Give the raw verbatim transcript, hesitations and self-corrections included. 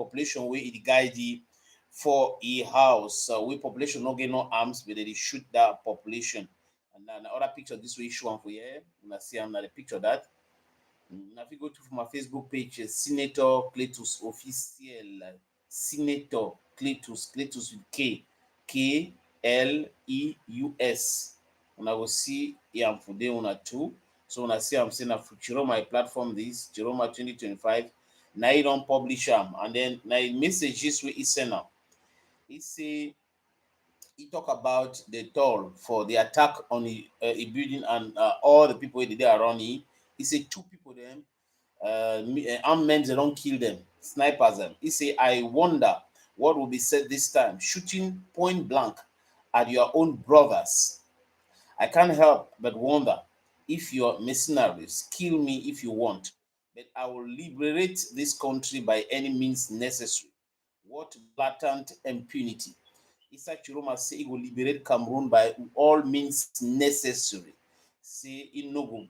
population wey e guide the for e house, uh, wey population no get no arms, but they dey shoot that population. And then other picture, this way show am for here. Una see am na the picture that. Mm, I fit go to for my Facebook page, uh, Senator Cletus Officiel. Senator Cletus, Cletus with K, K L E U S. Una go see am for there, una too. So una see am say na for Chiroma platform this, Chiroma twenty twenty-five. Na he don publish am, and then na him messages wey he send am. He say, he talk about the toll for the attack on the, uh, a building and, uh, all the people wey dey there around him. He say two people dem, uh, mi- uh, armed men, they don't kill them, snipers them. He say, "I wonder what will be said this time, shooting point blank at your own brothers. I can't help but wonder if your mercenaries kill me if you want, but I will liberate this country by any means necessary." What blatant impunity. Issa Chiroma say he go liberate Cameroon by all means necessary. Say he no go